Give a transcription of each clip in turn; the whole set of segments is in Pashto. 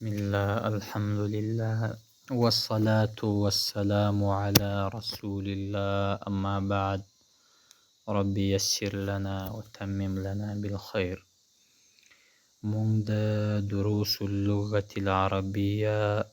بسم الله، الحمد لله، والصلاة والسلام على رسول الله، أما بعد، ربي يسر لنا وتمم لنا بالخير. مونږ د دروس اللغة العربية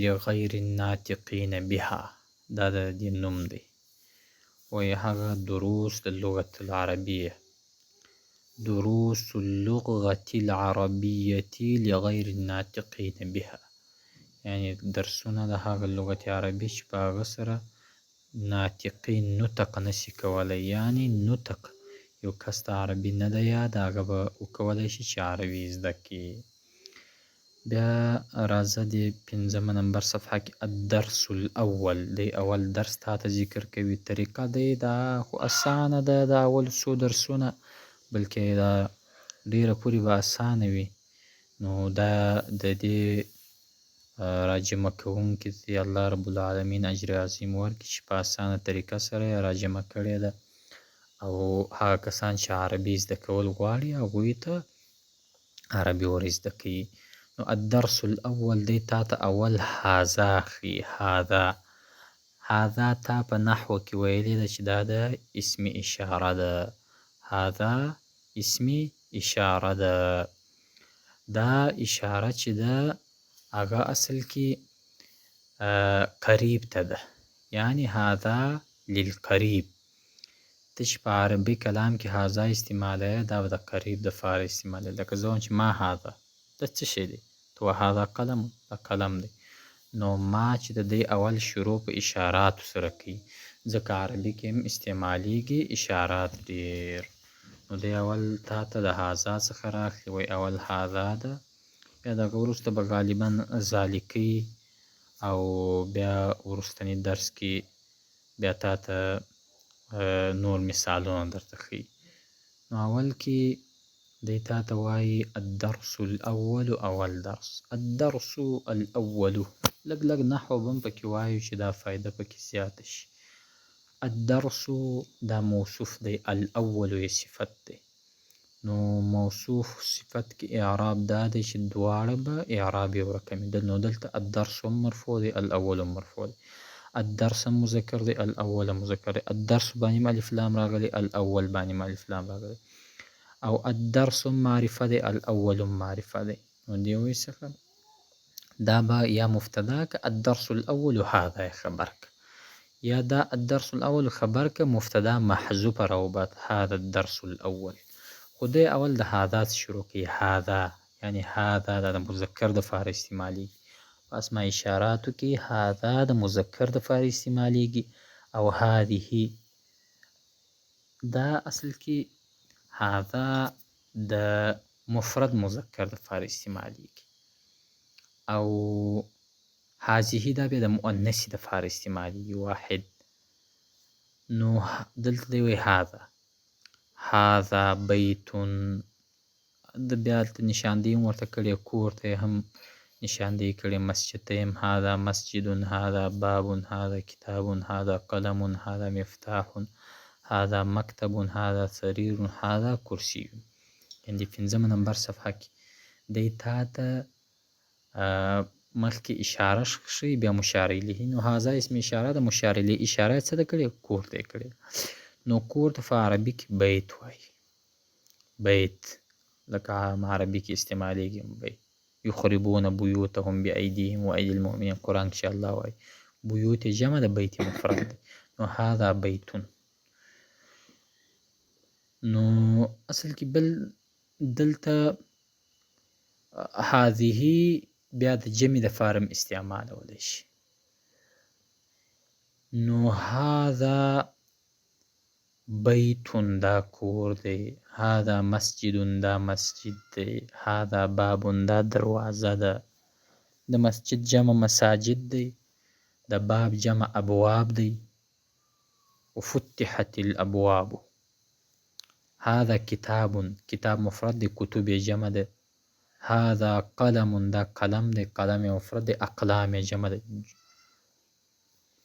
لغير الناطقين بها، دا د دې نوم دی، وایي هغه دروس د لغة العربية، دروس اللغة العربية لغير الناطقين بها، یعنې درسونه د هغه لغت عربي چې په هغه سره ناطقین نطق نشي کولی، یعنې نطق یو کس ته عربي نه ده یاد، هغه به وکولی شي چې عربي زده کړي. بیا راځه دې پنځمه نمبر صفحه کې الدرس الاول دی، اول درس تا ته ذکر کوي. طریقه دی دا خو اسانه ده، دا اول څو درسونه، بلکې دا ډېره پورې به اسانه وي. نو دا د دې راجمع کوونکي ته الله رب العالمین اجر عظیم ورکړي چې په اسانه طریقه سره یې راجمع کړې ده، او هغه کسان چې عربي زده کول غواړي هغوی ته عربي ور زده کوي. نو الدرس الاول دی تا ته اول هذا ښیي. هذا، هذا تا په نحو کې ویلې ده چې دا د اسم اشاره ده. هذا اسم اشاره ده. دا اشاره چې ده هغه اصل کې قریب ته ده، یعنې هذا للقریب. ته چې په عربي کلام کې هذا استعمالوې دا به د قریب دپاره استعمالوې. لکه زه وایم چې ما هذا، دا څه شی دی؟ ته وایې هذا قلم، دا قلم دی. نو ما چې د دې اول شروع په اشاراتو سره کوي، ځکه عربي کې هم استعمالیږي اشارات ډېر. نو دی اول تا ته د هذا څخه راخلي، وایي اول هذا ده، بیا د هغه وروسته به غالبا ذالکي، او بیا وروستني درس کې بیا تا ته نور مثالونه درته ښیي. نو اول کې دی تا ته وایي الدرس الاول، اول درس، الدرس الاول. لږ لږ نحو به هم پکې وایو چې دا فایده پکې زیاته شي. الدرس دا موصوف دی، الاول یې صفت دی. نو موصوف صفت کې اعراب دا دی چې دواړه به اعراب یو رقم وي. نو دلته الدرس هم مرفوع دی، الاول هم مرفوع دی. الدرس هم مذکر دی، الاول هم مذکر دی. الدرس باندې هم الف لام راغلی، الاول باندې هم الف لام راغلی، او الدرس هم معرفه دی، الاول هم معرفه دی. نو دې وایي څخه دا به یا مبتدا که الدرس الاول هذا یې خبر که، یا دا الدرس الاول خبر که مبتدا محذوفه راوبات هذا الدرس الاول. خو دی اول د هذا څخه شروع کوي. هذا یعنې هذا دا د مذکر دپاره استعمالیږي. په اسماء اشاراتو کې هذا د مذکر دپاره استعمالیږي، او هذه دا اصل کې هذا د مفرد مذکر دپاره استعمالیږي، او هذه دا بیا د مؤنث دپاره استعمالیږي واحد. نو دلته دی وایي هذا، هذا بیت، د بیا هلته نشاندهي هم ورته کړې، کور ته یې هم نشاندهي کړې، مسجد ته یې هم هذا مسجد، هذا باب، هذا کتاب، هذا قلم، هذا مفتاح، هذا مکتب، هذا سریر، هذا کرسی. یعنې د پنځمه نمبر صفحه کې دی تا ته مخکې اشاره ښیي، بیا مشار الیه. نو هذا اسم اشاره ده، مشار الیه اشاره یې څه ده کړې؟ کور ته یې کړې. نو کور ته په عربي کې بیت وایي، بیت لکه عام عربي کې استعمالیږي بیت. یخربون بیوتهم بأیدیهم وأیدي المؤمنین، قرآن کې الله وایي بیوت یې جمع ده، بیت یې مفرد دی. نو هذا بیت. نو اصل کې بل دلته هذه بیا د جمع د فارم استعمالولی شي. نو هذا بیت دا کور دی، هذا مسجد دا مسجد دی، هذا باب دا دروازه ده. د مسجد جمع مساجد دی، د باب جمع ابواب دی. وفتحت الابواب. هذا کتاب، کتاب مفرد دی، کتب یې جمع ده. هذا قلم دا قلم دی، قلم یې مفرد دی، اقلام یې جمع ده.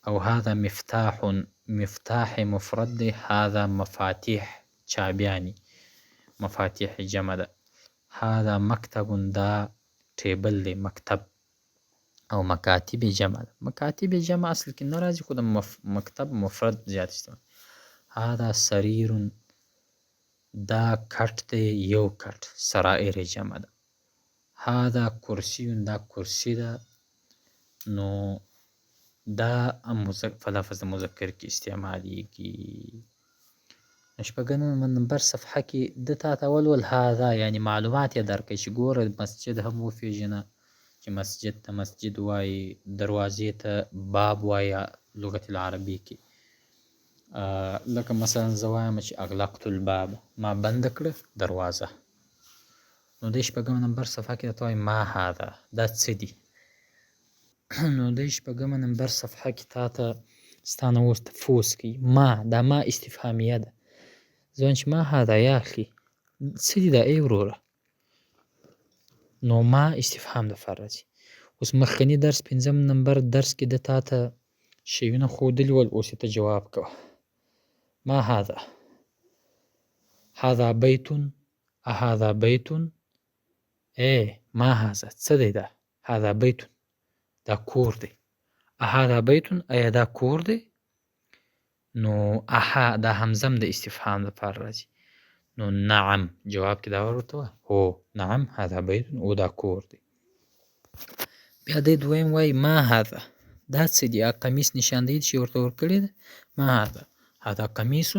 او هذا مفتاح، مفتاح مفرد دی، هذا مفاتیح چابیانې، مفاتیح جمع ده. هذا مکتب دا ټیبل دی، مکتب. او مکاتب جمع ده. مکاتب جمع اصل کې نه راځي، خو د مکتب مفرد زیات استعمال. هذا سریر، دا کټ دی، یو کټ، سرائر جمع ده. هذا کرسی، دا کرسی ده. نو دا په لفظ د مذکر کې استعمالیږي. شپږم نمبر صفحه کې ده تا ته اول ول هذا، یعنې معلومات یې درکړي چې ګوره مسجد هم وپېژنه، چې مسجد ته مسجد وایي، دروازې ته باب وایي لغت العربي کې. لکه مثلا زه وایم چې اغلقت الباب، ما بنده کړه دروازه. نو دی شپږم نمبر صفحه کې درته وایي ما هذا، دا څه دي. نو دی شپږم نمبر صفحه کې تا ته ستا نه اوس تفوس کوي. ما، دا ما استفهامیه ده. زه وایم چې ما هذا یا اخي، څه دي دا ای وروره. نو ما استفهام دپاره راځي. اوس مخکني درس پنځم نمبر درس کې ده تا ته شیونه ښودلي ول، اوس یې ته جواب کوه. ما هذا؟ هذا بیت، اهذا بیت؟ ای ما هذا، څه دی دا؟ هذا بیت، دا کور دی. اهذا بیت، ایا دا کور دی؟ نو اها دا همزه هم د استفهام دپاره راځي. نو نعم جواب کې دا ورته وایه، هو نعم هذا بیت، او دا کور دی. بیا دی دویم وایي ما هذا، دا څه دي؟ هغه قمیص نشاندهي چې ورته ورکړې ده. ما هذا؟ هذا قمیص.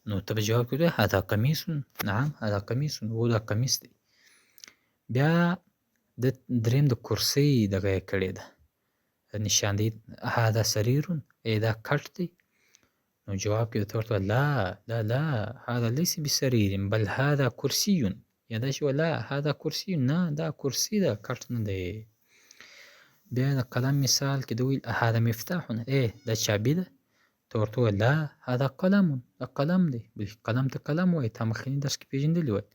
نو ته به جواب کې وایې هذا قمیص، نعم هذا قمیص، هو دا قمیص دی. بیا د دریم د کرسۍ دغه یې کړې ده نشاندهي، هذا سریر، ای دا کټ دی. نو جواب کې ته ورته لا لا لا هذا ليس بسرير بل هذا کرسي، یا داسې وایه لا هذا کرسي، نه دا کرسي ده، کټ نه دی. بیا د قلم مثال کې ده ویل هذا مفتاح، ای دا چابي ده. ته ورته ووایه لا هذا قلم، دا قلم دی، بلکې قلم ته قلم وایي، تا مخکني درس کې پېژندلي ول.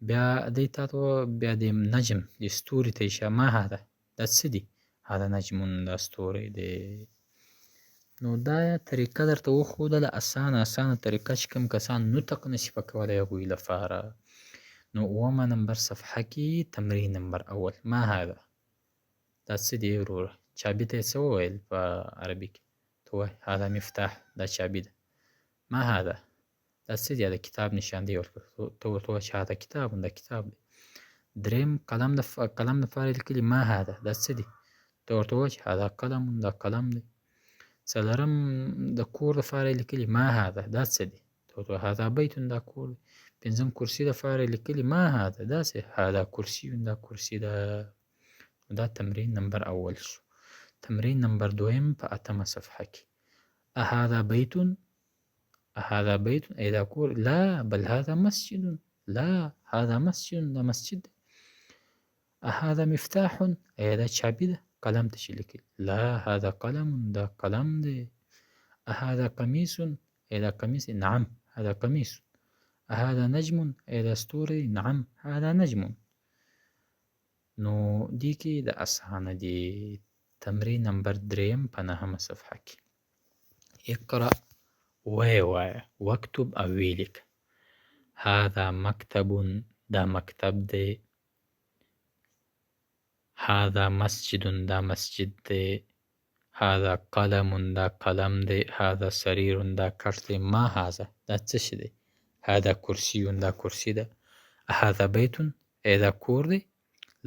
بیا دی تا ته بیا د نجم د ستوري ته اشاره، ما هذا، دا څه دي؟ هذا نجم، دا ستوری دی. نو دا طریقه درته وښودله، اسانه اسانه طریقه چې کوم کسان نطق نشي په کولی هغوی لپاره. نو اوومه نمبر صفحه کې تمرین نمبر اول، ما هذا، دا څه دي وروره؟ چابي ته یې څه وویل په عربي کې؟ ته وایې هذا مفتاح، دا چابي ده. ما هذا، دا څه دي؟ د کتاب نشاندهي ورکړه، ته ورته ووایه چې هذا کتاب، دا کتاب دی. دریم قلم د قلم دپاره یې لیکلي ما هذا، دا څه دي؟ ته ورته ووایه چې هذا قلم، دا قلم دی. څلورم د کور دپاره یې لیکلي ما هذا، دا څه دي؟ ته ورته ووایه هذا بیت، دا کور دی. پنځم کرسي دپاره یې لیکلي ما هذا، دا څه؟ هذا کرسي، دا کرسي ده. دا تمرین نمبر اول شو. تمرین نمبر دویم په اتمه صفحه کې، اهذا بیت، اهذا بیت، ای دا کور؟ لا بل هذا مسجد، لا هذا مسجد، دا مسجد دی. اهذا مفتاح، ای دا چابي ده، قلم ته چې لیکلي، لا هذا قلم، دا قلم دی. اهذا قمیص، ای دا قمیص دی، نعم هذا قمیص. اهذا نجم، ای دا ستوری، نعم هذا نجم. نو دې کې د اسانه دی. تمرین نمبر دریم په نهمه صفحه کې، اقرأ ویې وایه، واکتب او ویې لیکه. هذا مکتب، دا مکتب دی. هذا مسجد، دا مسجد دی. هذا قلم، دا قلم دی. هذا سریر، دا کټ دی. ما هذا، دا څه شی دی؟ هذا کرسی، دا کرسی ده. هذا بیت، ای دا کور دی؟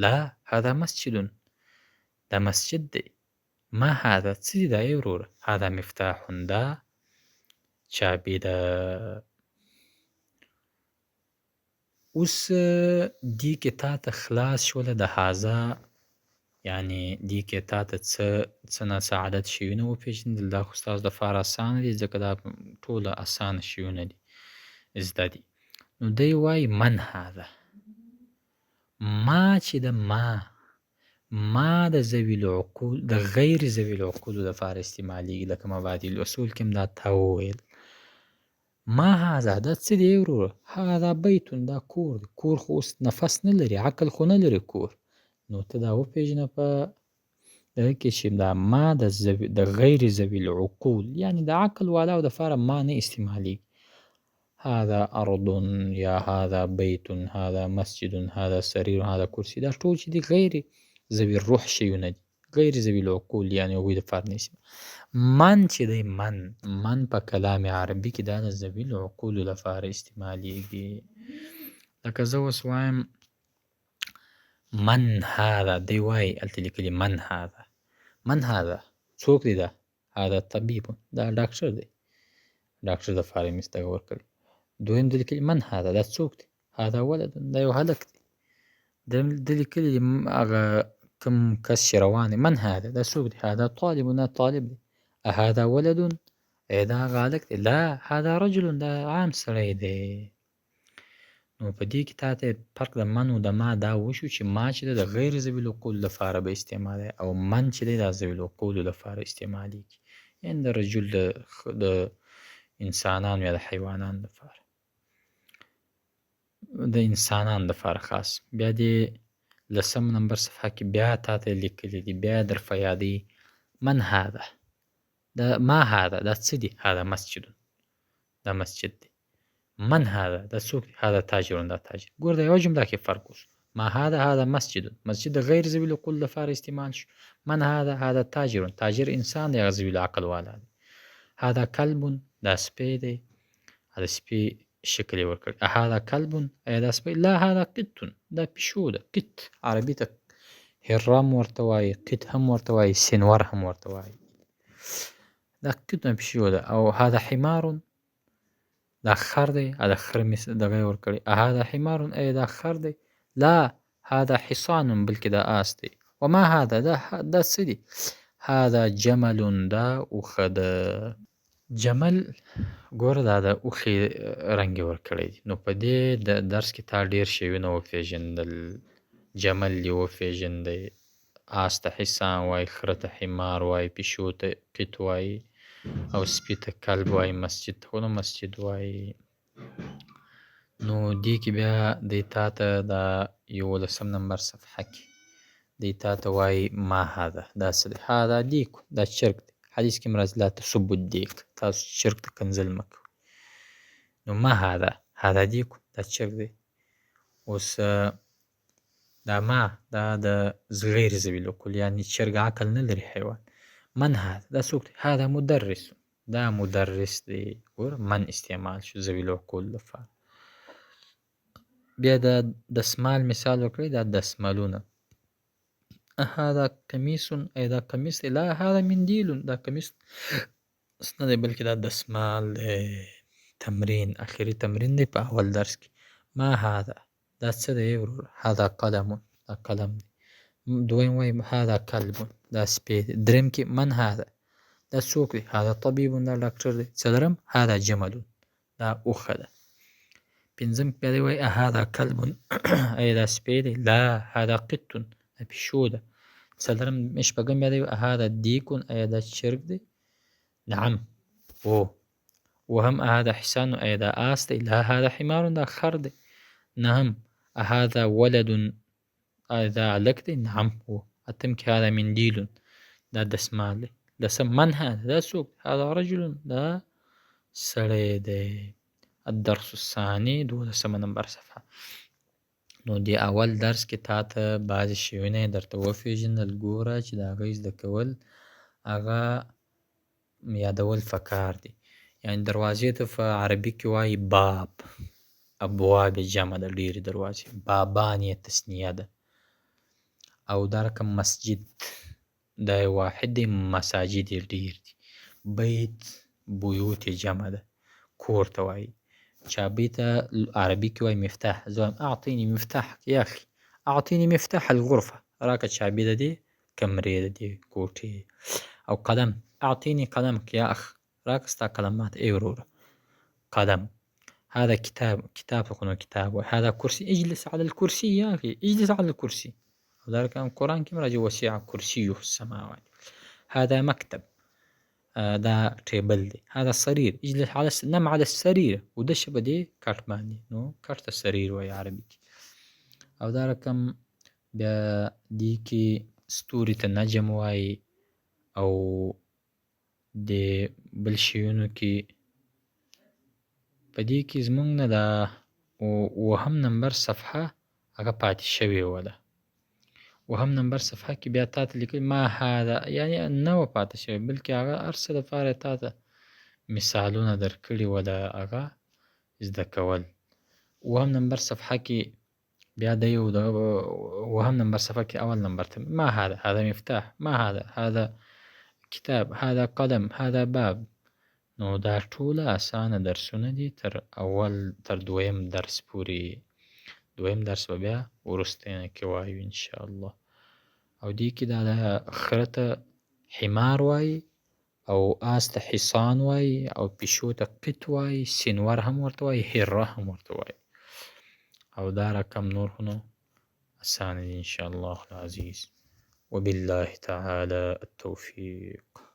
لا هذا مسجد، دا مسجد دی. ما هذا، څه دي دا ای وروره؟ هذا مفتاح، دا چابي ده. اوس دې کې تا ته خلاص شوله د هذا، یعنې دې کې تا ته څه نا څه عدد شیونه وپېژندل. دا خو ستاسو دپاره اسانه دي، ځکه دا ټوله اسانه شیونه دي زده دي. نو دی وایي من هذا، ما چې د ما، ما د ذوي العقول، د غیر ذوي العقولو دپاره استعمالیږي، لکه مبادی الاصول کې هم دا تا وویل. ما هذا، دا څه دی وروره؟ هذا بیت، دا کور دی. کور خو اوس نفس نه لري، عقل خو نه لري کور. نو ته دا وپېژنه په دغه کې چې دا ما د غیر ذوي العقول، یعنې د عقل والاو دپاره ما نه استعمالیږي. هذا ارض یا هذا بیت، هذا مسجد، هذا سریر، هذا کرسی، دا ټول چې دي غیر ذوي الروح شیونه دي، غیر ذوي العقول، یعنې هغوی دپاره نه استعمال. من چې دی، من په کلام عربي کې دا د ذوي العقولو لپاره استعمالیږي. لکه زه اوس وایم من هذا، دی وایي هلته لیکلي من هذا، من هذا څوک دی دا؟ هذا طبیب، دا ډاکټر دی، ډاکټر دپاره یې مې دغه ورکړی. دویم ده لیکلي من هذا، دا څوک دی؟ هذا ولد، دا یو هلک دی. دریم ده لیکلي دي هغه کوم کس چې روان دی، من هذا، دا څوک دی؟ هذا طالب، دا طالب دی. هذا ولد، ای دا هغه هلک دی؟ لا، هذا رجل، دا عام سړی دی. نو په دې کې تا ته فرق د من او د ما دا وشو چې ما چې ده د غیر ذوي العقول لپاره به استعمالوي او من چې دی دا ذوي العقولو لپاره استعمالیږي، یعنې د رجل د انسانانو یا د حیوانانو لپاره، د انسانانو لپاره خاص. بیا دې لسم نمبر صفحه کې بیا تا ته لیکلي دي، بیا درته یادوي من هذا، دا ما هذا، دا څه دي؟ هذا مسجد، دا مسجد دی. من هذا، دا څوک دی؟ هذا تاجر، دا تاجر. ګوره دا یوه جمله کې فرق اوس، ما هذا، هذا مسجد، مسجد د غیر ذوي العقول لپاره استعمال شو. من هذا، هذا تاجر، تاجر انسان دی، هغه ذوي العقل والا دی. هذا کلب، دا سپی دی، د سپي شکل یې ورکړی. هذا کلب، ایا دا سپی؟ لا، هذا قط، دا پیشو ده. قط عربي ته هرم ورته وایي، قط هم ورته وایي، سنور هم ورته وایي. دا قط پیشو ده. او هذا حمار، دا خر دی، دا خر مې دغه یې ورکړی. هذا حمار، ایا دا خر دی؟ لا، هذا حصان، بلکې دا آس دی. وما هذا، دا څه دي؟ هذا جمل، دا اوښه ده. جمل ګوره دا د اوښې رنګ یې ورکړی دی. نو په دې درس کې تا ډېر شیونه وپېژندل، جمل یې وپېژندی، آس ته حصان وایي، خره ته حمار وایي، پیشو ته قط وایي، او سپي ته کلب وایي، مسجد ته خو نو مسجد وایي. نو دې کې بیا دی تا ته دا 11 نمبر صفحه کې دی تا ته وایي ما هذا، دا څه دی؟ هذا دیک، دا چرګ دی. حدیث کې هم راځي لا تسبو الدیک، تاسو چرګ ته کنځل مه کوئ. نو ما هذا، هذا دیک، دا چرګ دی. اوس دا ما دا د غیر ذوي العقول، یعنې چرګ عقل نه لري حیوان. من هذا، دا څوک دی؟ هذا مدرس، دا مدرس دی. ګوره من استعمال شو ذوي العقول لپاره. بیا دا دسمال مثال ورکړی، دا دسمالونه. هذا قمیص، ای دا قمیص دی؟ لا، هذا مندیل، دا قمیص نه دی بلکې دا دسمال دی. تمرین، اخري تمرین دی په اول درس کې. ما هذا، دا څه دی وروره؟ هذا قلم، دا قلم دی. دویم وایي هذا کلب، دا سپی دی. دریم کې من هذا، دا څوک دی؟ هذا طبیب، دا ډاکټر دی. څلورم هذا جمل، دا اوښه ده. پنځم کې بیا دی وایي هذا کلب، ایا دا سپی دی؟ لا، هذا قط، دا پیشو ده. څلورم شپږم بیا دی وایي هذا دیک، ایا دا چرګ دی؟ نعم، هو. اوهم هذا حصان، ایا دا آس دی؟ لا، هذا حمار، دا خر دی. نهم هذا ولد، ایا دا هلک دی؟ نعم، هو. اتم کې هذا مندیل، دا دسمال دی. لسم من هذا، دا څوک؟ هذا رجل، دا سړی دی. الدرس الثاني، 12 نمبر صفحه. نو دې اول درس کې تا ته بعضې شیونه یې درته وپېژندل. ګوره چې د هغې زده کول هغه یادول پکار دي. یعنې دروازې ته په عربي کې وایي باب، ابواب یې جمع ده، ډېرې دروازې، بابان یې تثنیه ده. او دا رقم مسجد دا یې واحد دی، مساجد یې ډېر دي. بیت بیوت یې جمع ده، کور ته وایي. چابي ته عربي کې وایي مفتاح. زه وایم اعطيني مفتاحك يا اخي، اعطيني مفتاح الغرفة، راکه چابي د دې کمرې د دې کوټې. او قلم، اعطيني قلمك يا اخ، راکه ستا قلم ماته ای وروره. قلم، هذا کتاب، کتاب ته خو نو کتاب وایي. هذا کرسي، اجلس على الكرسي يا اخي، اجلس على الكرسي. او دا رقم قرآن کې هم راځي وسع کرسیه السماوات. هذا مکتب، دا ټیبل دی. هذا سریر، اجلس على نم على السریر، وده شه په دې کټ باندې، نو کټ ته سریر وایي عربي کې. او دا رقم بیا دې کې ستوري ته نجم وایي، او د بل شیونو کې په په دې کې زمونږ نه دا اوهم نمبر صفحه هغه پاتې شوې وه. اوهم نمبر صفحه کې بیا تاته لیکل ما هذا، یعنې نه وه پاتې شوې، بلکې هغه هر څه دپاره تاته مثالونه درکړي وه، هغه زده کول. اوهم نمبر صفحه کې بیا د یو دغه اوهم نمبر صفحه کې اول نمبر ته ما هذا، هذا مفتاح، ما هذا، هذا کتاب، هذا قلم، هذا باب. نو دا ټوله اسانه درسونه دي تر اول تر دویم درس پورې. دویم درس به بیا وروسته کې وایو ان شاء الله. او دې کې دا د خره ته حمار وایي، او آس ته حصان وایي، او پیشو ته قط وایي، سنور هم ورته وایي، هره هم ورته وایي. او دا رقم نور خو نو اسانه دي ان شاء الله العزیز. وبالله تعالی التوفیق.